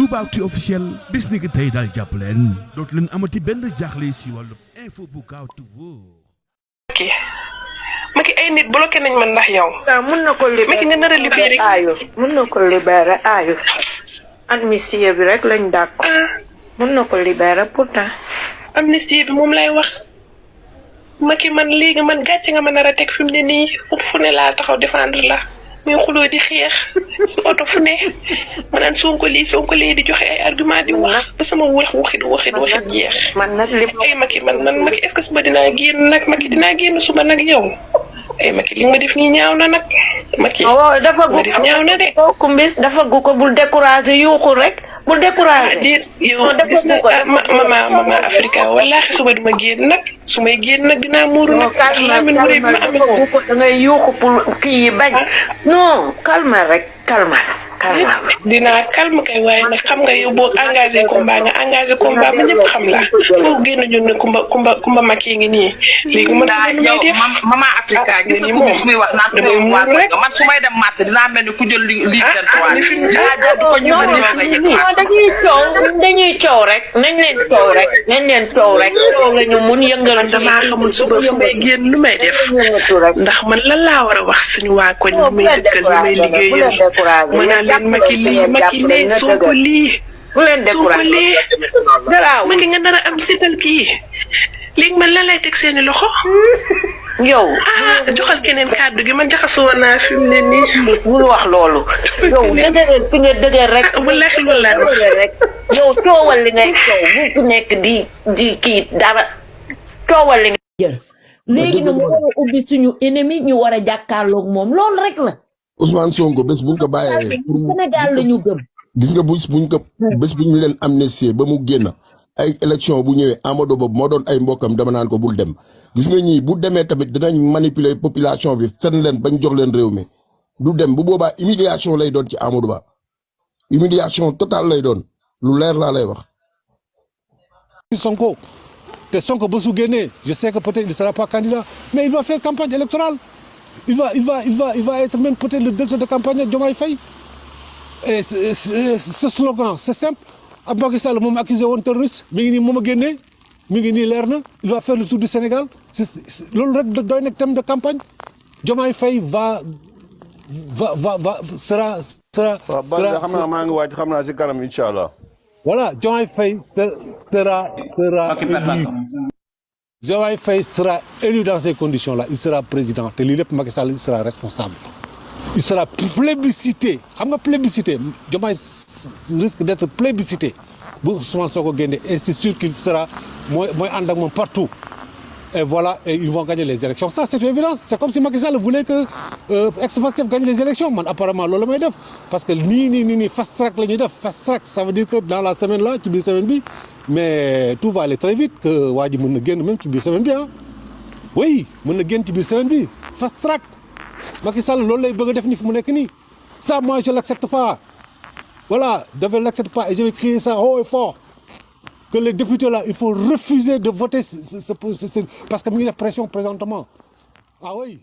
Toubactu officiel bis ni ki tey daal jàpp leen dootu leen amati benn jaaxle si wàllu info bu gaaw te wóor. Macky ay nit bloqué nañ ma ndax yow. waaw mun na ko libéré Macky nga nar a libéré aayu mun na ko libéré aayu amnistie bi rek lañ d'accord. mun na ko libéré pourtant. amnistie bi moom lay wax Macky man léegi man gàcce nga ma nar a teg fi mu ne nii fu ne laa taxaw défendre la muy xuloo di xeex si oto fu ne ma naan Sonko lii di joxe ay argument di wax ba sama waxit jeex. man nag li ay Macky man Macky est-ce que suba dinaa génn nag Macky dinaa génn suba nag yow ay Macky li nga ma def nii ñaaw na nag Macky. waaw dafa gu def ñaaw na de. kumbis dafa gu ko bul découragé yuuxu rek bul découragé. déet yow gis nga mama Africa wallaahi suba duma génn nag su may génn nag dinaa muuru nag. calme da ngay yuuxu pour kii yi bañ. non calme rek calme. dinaa calme kay waaye nag xam nga yow boo engagé combat ba ñëpp xam la foo génn ñun ne kumba Macky ngi nii léegi man mama Africa gis nga ko muy wax naan man su may dem marché dinaa mel ni ku jël lii dañuy coow rek nañ leen coow rek coow la ñu mun yëngal. damaa xamul suba su may génn lu may def ndax man lan laa war a wax suñu waa koñ ñu may dëkkal ñu may liggéeyal ma naan leen Macky lii Sonko lii bu leen découragé garaaw Macky nga nar a am seetal kii léegi man lan lay teg seeni loxo yow joxal keneen kàddu gi man jaxasoo naa fi mu ne nii bul wax loolu yow dëgëral fi nga dëgër rek wallaahi loolu laa wax rek yow coowal li ngay coow bu ku nekk di kii dara coowal li nga jël léegi nag mu war a ubbi suñu ennemi ñu war a jàkkaarloog moom loolu rek la Ousmane Sonko bés buñ ko bàyyee pour Sénégal la ñu gëm gis nga bés buñ leen amnistie ba mu génn ay élection bu ñëwee Amadou Ba moo doon ay mbokkam dama naan ko bul dem gis nga ñii bu demee tamit dinañ manipuler population bi fen leen bañ jox leen réew mi du dem bu boobaa humiliation lay doon ci Amadou Ba humiliation totale lay doon lu leer laa lay wax. Sonko ba su génnee je sais que peut-être il ne sera pas candidat mais il va faire campagne électorale. Il va être même peut-être le directeur de campagne de Diomaye Faye. Et ce slogan, c'est simple. Macky Sall moom accusé woon terroriste mi ngi nii moom a génnee mi ngi nii leer na il va faire le tour du Sénégal loolu rek doy nekk thème de campagne Diomaye Faye sera. waaw Balla xam naa maa ngi waaj xam naa ci kanam incha allah. Voilà, Diomaye Faye sera élu. Diomaye Faye sera élu dans ces conditions-là. Il sera président. Et l'ILEP Macky Sall il sera responsable. Il sera plébiscité. Xam nga plébiscité. Diomaye risque d'être plébiscité. Bu Ousmane Sonko génne. Et c'est sûr qu'il sera mooy ànd ak moom partout. Et voilà, et ils vont gagner les élections. Ça, c'est une évidence. C'est comme si Macky Sall voulait que ex-Pastef gagne les élections. Man, apparemment, loolu may def. Parce que nii fast track la ñuy def. Fast track, ça veut dire que dans la semaine là, ci biir semaine bi, mais tout va aller très vite que waa ji mën na génn même ci biir semaine bi ah. Oui, mën na génn ci biir semaine bi. Fast track. Macky Sall loolu lay bëgg a def ni fu mu nekk nii. Ça, moi, je l'accepte pas. Voilà, je ne l'accepte pas. Et je vais crier ça haut et fort. Que les députés là, il faut refuser de voter parce que il y a pression présentement. Ah oui,